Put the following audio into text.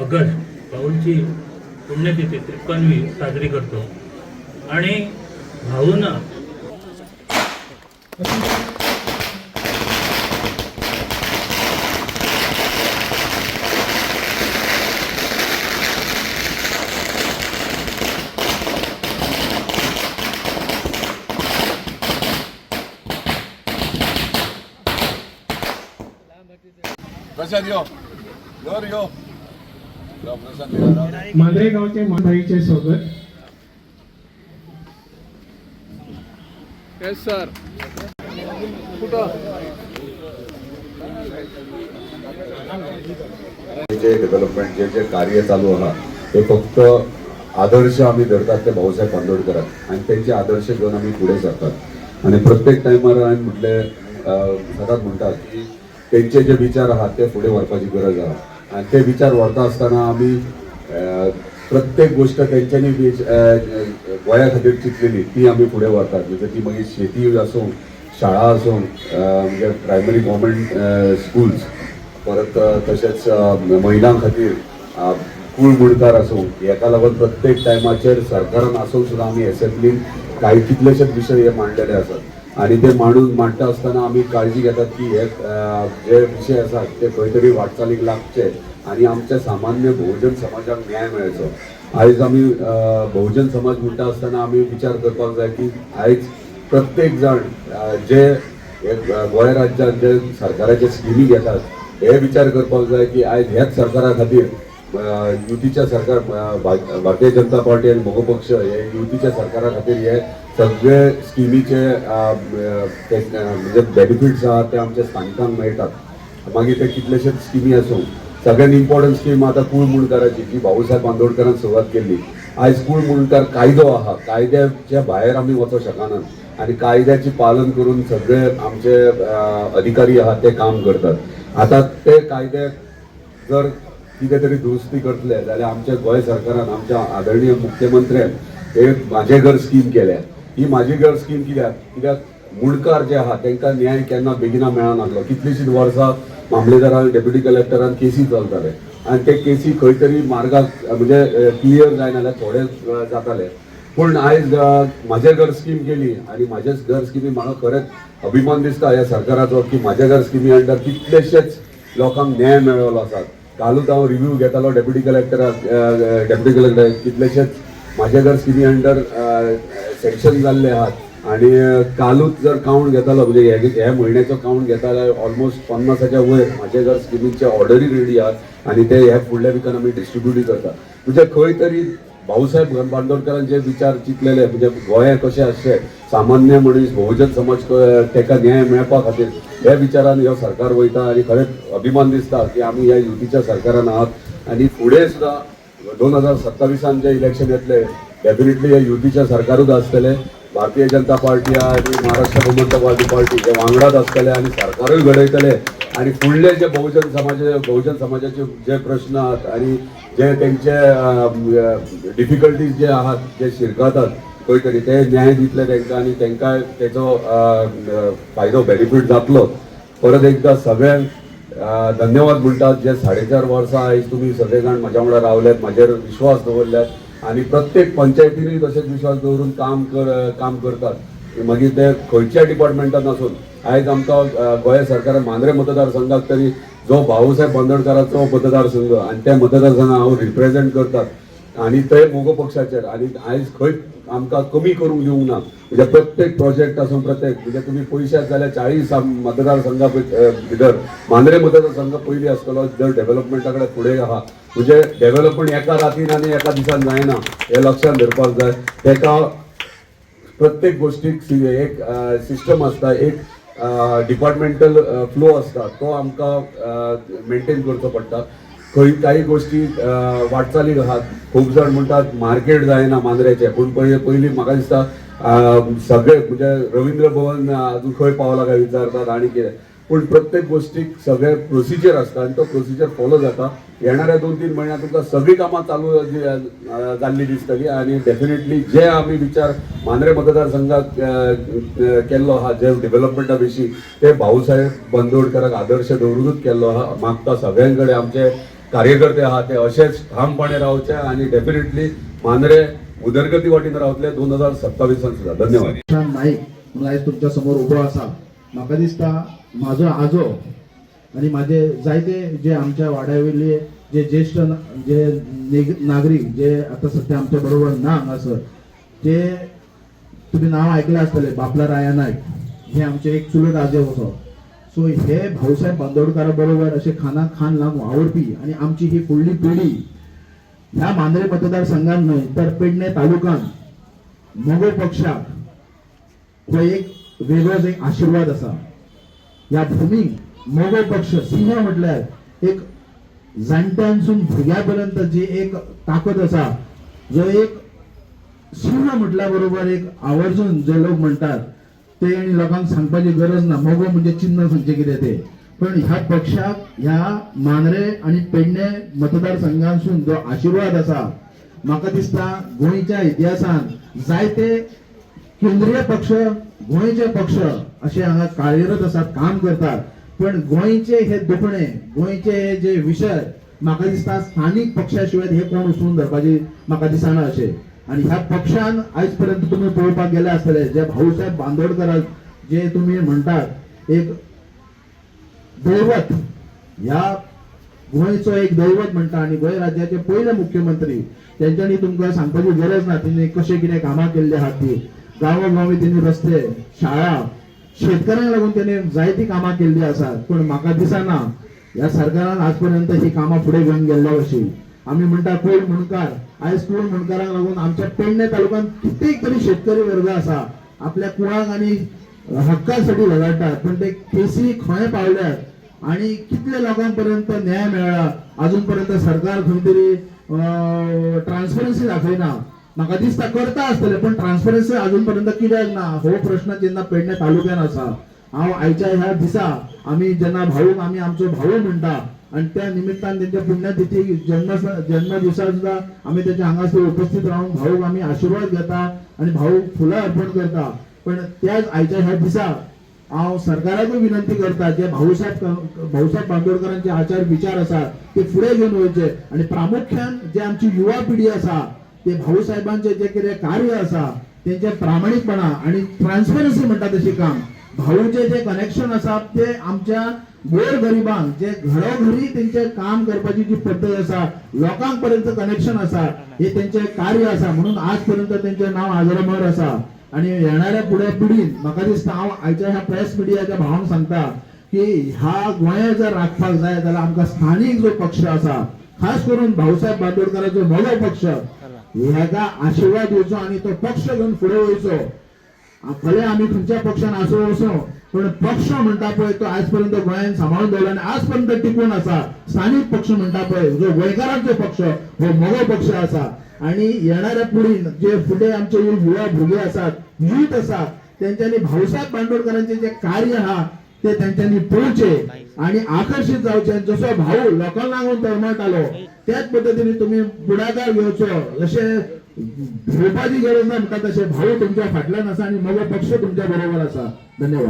August भाऊंची पुण्यतिथी 53वी साजरी करतो आणि भाऊंना प्रशांत यो यो रे यो यो, प्रशांत यो, राव रे. मांद्रे गावचे भाईचे सोबत. Yes sir. कुठं? जे डेव्हलपमेंट जे जे कार्य चालू आहा ते फक्त आदर्श आमी धरतात ते भाऊसाहेब बांदोडकराक आनी तेंचे आदर्श घेवन आमी फुडें सरतात. आनी प्रत्येक टायमार हांवें म्हटलें, सदांच म्हणटा की तेंचे जे विचार आहात ते फुडें व्हरपाची गरज आहा. आनी ते विचार व्हरता आसतना आमी प्रत्येक गोश्ट तेंच्यांनी गोंया खातीर चिंतलेली ती आमी फुडें व्हरतात. म्हणजे ती मागीर शेती आसूं, शाळा आसूं, म्हणजे प्रायमरी गव्हर्मेंट स्कुल्स, परत तशेंच महिलां खातीर कूळ मुणकार आसूं, हेका लागून प्रत्येक टायमाचेर सरकारान आसून सुद्दां आमी एसेंब्लीन कांय कितलेशेच विशय हे मांडलेले आसात. आनी ते मांडटा आसतना आमी काळजी घेतात की हे जे विशय आसात ते खंय तरी वाटचालीक लागचे आनी आमच्या सामान्य बहुजन समाजाक न्याय मेळचो. आयज आमी बहुजन समाज म्हणटा आसतना आमी विचार करपाक जाय की आयज प्रत्येक जाण जे हे गोंय राज्यात जे सरकाराचे स्किमी घेतात हे विचार करपाक जाय की आयज ह्याच सरकारा खातीर युतीच्या सरकार, भारतीय जनता पार्टी आनी मगो पक्ष हे युतीच्या सरकारा खातीर हे सगळे स्किमीचे म्हणजे बेनिफिट्स आहात ते आमच्या स्थानिकांक मेळटात. मागीर ते कितलेशेच स्किमी आसूं, सगळ्यात इम्पॉर्टंट स्कीम आतां कूळ मुणकाराची जी भाऊसाहेब बांदोडकरान सुरवात केल्ली. आयज कूळ मुणकार कायदो आहा, कायद्याच्या भायर आमी वचोंक शकनात आनी कायद्याची पालन करून सगळे आमचे अधिकारी आहात ते काम करतात. आतां ते कायदे जर कितें तरी दुरुस्ती करतले जाल्यार आमच्या गोंय सरकारान आमच्या आदरणीय मुख्यमंत्र्यान एक म्हाजें घर स्कीम केल्या. ही म्हाजें घर स्कीम कित्याक कित्याक मुणकार जे आहा तांकां न्याय केन्ना बेगिना मेळनासलो. कितलींशींच वर्सां मामलेदारान डेप्युटी कलेक्टरान केसी चलताले आनी ते केसी खंय तरी मार्गाक म्हणजे क्लियर जायना जाल्यार थोडे जाताले. पूण आयज म्हाजें घर स्कीम केली आनी म्हाजें घर स्किमी म्हाका खरेंच अभिमान दिसता ह्या सरकाराचो की म्हाजें घर स्किमी अंडर कितलेशेच लोकांक न्याय मेळ्ळो आसा. कालूच हांव रिव्यू घेतालो डेप्युटी कलेक्टराक, डेप्युटी कलेक्टर कितलेशेच म्हाजें घर स्किमी अंडर सँक्शन जाल्ले आहात. आनी कालूच जर कावंट घेतालो म्हणजे ह्या म्हयन्याचो कावंट घेता जाल्यार ऑलमोस्ट 50च्या वयर म्हाजें घर स्किमीचे ऑर्डरी रेडी आहात आनी ते ह्या फुडल्या विकान आमी डिस्ट्रिब्युटूय करता. म्हणजे खंय तरी भाऊसाहेब बांदोडकरान जे विचार चिंतलेले म्हणजे गोंया कशें आसचें, सामान्य मनीस बहुजन समाज ताका न्याय मेळपा खातीर ह्या विचारान ह्यो सरकार वयता. आनी खरेंच अभिमान दिसता की आमी ह्या युतीच्या सरकारान आहात आनी फुडें सुद्दां 2027 जे इलेक्शन येतले डेफिनेटली हे युतीच्या सरकारूच आसतले. भारतीय जनता पार्टी आनी महाराष्ट्र गोमंतकवादी पार्टी हे वांगडाच आसतले आनी सरकारूय घडयतले. आनी फुडले जे बहुजन समाजाचे जे प्रश्न आहात आनी जे तेंचे डिफिकल्टीज जे आहात जे शिरकातात खंय तरी ते न्याय दितले तांकां आनी तांकां तेचो फायदो बेनिफीट जातलो. परत एकदां सगळ्यांक धन्यवाद म्हणटात जे 4.5 वर्सां आयज तुमी सगळे जाण म्हाज्या वांगडा रावल्यात, म्हाजेर विश्वास दवरल्यात आनी प्रत्येक पंचायतीनूय तशेंच विश्वास दवरून काम करतात. मागीर ते खंयच्याय डिपार्टमेंटान आसून आयज आमकां गोंय सरकारान मांद्रे मतदारसंघाक तरी जो भाऊसाहेब बांदोडकराचो मतदारसंघ आनी त्या मतदारसंघाक हांव रिप्रेझेंट करतात आनी ते मगो पक्षाचेर आनी आयज खंय आमकां कमी करूंक दिवंक ना. म्हणजे प्रत्येक प्रोजेक्ट आसूं प्रत्येक म्हणजे तुमी पयशात जाल्यार 40 मतदारसंघा भितर मांद्रे मतदारसंघ पयलीं आसतलो जर डेव्हलपमेंटा कडेन फुडें आहा. म्हणजे डेव्हलपमेंट एका रातीन आनी एका दिसान जायना हें लक्षांत धरपाक जाय. तेका प्रत्येक गोश्टीक एक सिस्टम आसता, एक डिपार्टमेंटल फ्लो आसता, तो आमकां मेंटेन करचो पडटा. खंय काही गोश्टी वाटचालीक आहात. खूब जाण म्हणटात मार्केट जायना मांद्रेचें, पूण पयलीं म्हाका दिसता सगळे म्हणजे रवींद्र भवन अजून खंय पावला काय विचारतात आनी कितें, पूण प्रत्येक गोश्टीक सगळे प्रोसिजर आसता आनी तो प्रोसिजर फॉलो जाता. येणाऱ्या 2-3 म्हयन्यात तुमकां सगळीं कामां चालू जाल्ली दिसतली आनी डेफिनेटली जे आमी विचार मांद्रे मतदारसंघात केल्लो आहा जे डेव्हलपमेंटा विशीं ते भाऊसाहेब बांदोडकराक आदर्श दवरुनूच केल्लो आहा. मागता सगळ्यां कडेन आमचे कार्यकर्ते आहा ते अशेच ठामपणे रावचे आनी डेफिनेटली मांद्रे उदरगती वाटेन रावतले 2027 सुद्धा. धन्यवाद. प्रशांत नाईक म्हणून आयज तुमच्या समोर उबो आसा. म्हाका दिसता म्हाजो आजो आनी म्हाजे जायते जे आमच्या वाड्या वयले जे ज्येश्ठ जे नागरीक जे आतां सद्या आमच्या बरोबर ना हांगासर, ते तुमी नांव आयकलां आसतलें, बापला राया नायक हे आमचे एक चुलत आजे कसो. सो हे भाऊसाहेब बांदोडकारा बरोबर असे खानाक खान लावन वावुरपी आनी आमची ही फुडली पिढी ह्या मांद्रे मतदारसंघात न्हय तर पेडणे तालुक्यान मगो पक्षाक हो एक वेगळोच एक आशिर्वाद आसा. ह्या भूमीक मगो पक्ष सिंह म्हटल्यार एक जाणट्यांसून भुरग्या पर्यंत जी एक ताकद आसा, जो एक सिंह म्हटल्या बरोबर एक आवर्जून जे लोक म्हणटात ते आनी लोकांक सांगपाची गरज ना मगो म्हणजे चिन्ह खंयचें कितें तें. पण ह्या पक्षाक ह्या मांद्रे आनी पेडणे मतदारसंघांसून जो आशिर्वाद आसा, म्हाका दिसता गोंयच्या इतिहासान जायते केंद्रीय पक्ष, गोंयचे पक्ष असे हांगा कार्यरत आसात, काम करतात, पण गोंयचे हे दुखणे, गोंयचे हे जे विशय म्हाका दिसता स्थानीक पक्षा शिवाय हे कोण उचलून धरपाची म्हाका दिसना अशें. आनी ह्या पक्षान आयज पर्यंत तुमी पळोवपाक गेले आसतले, जे भाऊसाहेब बांदोडकर जे तुमी म्हणटात एक दैवत, ह्या गोंयचो एक दैवत म्हणटा आनी गोंय राज्याचे पयले मुख्यमंत्री, तेंच्यांनी तुमकां सांगपाची गरज ना तेणी कशें कितें कामां केल्ली आहात ती. गांवोगांवी तेणी रस्ते, शाळा, शेतकऱ्यांक लागून तेणी जायतीं कामां केल्ली आसात. पूण म्हाका दिसना ह्या सरकारान आज पर्यंत ही कामां फुडें घेवन गेल्ल्या भशेन. आमी म्हणटा कोण मुणकार, आयज कोण मुणकारांक लागून आमच्या पेडणे तालुक्यांत कित्येक तरी शेतकरी वर्ग आसा आपल्या कुळांक आनी हक्कासाठी झगडटात, पण ते केसी खंय पावल्यात आणि कितले लोकांपर्यंत न्याय मेळ्ळा, अजून पर्यंत सरकार खंय तरी ट्रान्सपरन्सी दाखयना. म्हाका दिसता करता आसतले, पण ट्रान्सपरन्सी अजून पर्यंत कित्याक ना हो प्रश्न जेन्ना पेडणे तालुक्यान आसा. हांव आयच्या ह्या दिसा आमी जेन्ना भाऊक आमी आमचो भाऊ म्हणटा आणि त्या निमित्तान त्यांच्या पुण्यतिथी जन्मदिवसा सुद्धा आमी त्याच्या हांगासर उपस्थित रावन भाऊक आमी आशिर्वाद घेता आणि भाऊक फुलां अर्पण करता. पण त्याच आयच्या ह्या दिसा हांव सरकाराकूय विनंती करता, जे भाऊसाहेब भाऊसाहेब बांदोडकरांचे आचार विचार आसा ते फुडें घेवन वयचे आणि प्रामुख्यान जे आमची युवा पिढी आसा ते भाऊसाहेबांचे जे कितें कार्य आसा तेंचे प्रामाणीकपणा आणि ट्रान्सपरन्सी म्हणटा तशी काम, भाऊचे जे कनेक्शन आसा ते आमच्या गोर गरिबांक जे घरोघरी तेंचे काम करपाची जी पद्दत आसा, लोकांक पर्यंत कनेक्शन आसा, हे तेंचे कार्य आसा म्हणून आज पर्यंत तेंचे नाव आजरामर आसा. आणि येणाऱ्या फुडें पिढीन म्हाका दिसता हांव आयच्या ह्या प्रेस मिडियाच्या भावांक सांगता की ह्या गोंया जर राखपाक जाय जाल्यार आमकां स्थानीक जो पक्ष आसा, खास करून भाऊसाहेब बांदोडकराचो नवो पक्ष, हेका आशिर्वाद दिवचो आणि तो पक्ष घेवन फुडें वयचो. भले आमी खंयच्या पक्षान आसूं वचूं, पण पक्ष म्हणटा पळय तो आयज पर्यंत गोंयान सांबाळून दवरला आनी आज पर्यंत टिकून आसा. स्थानीक पक्ष म्हणटा पळय जो गोंयकारांचो पक्ष, हो मगो पक्ष आसा. आणि येणाऱ्या पिढीन जे फुडें आमचे युवा भुरगे आसात, युथ आसा, तेंच्यांनी भाऊसाहेब बांदोडकरांचे जे कार्य आहा ते तेंच्यांनी पळोवचे आणि आकर्शीत जावचे. आनी जसो भाऊ लोकांक लागून तळमळटालो त्याच पद्दतीने तुम्ही पुढाकार घेवचो. जशे भिवपाची गरज ना म्हणटा तशें भाऊ तुमच्या फाटल्यान आसा आणि मगो पक्ष तुमच्या बरोबर आसा. धन्यवाद.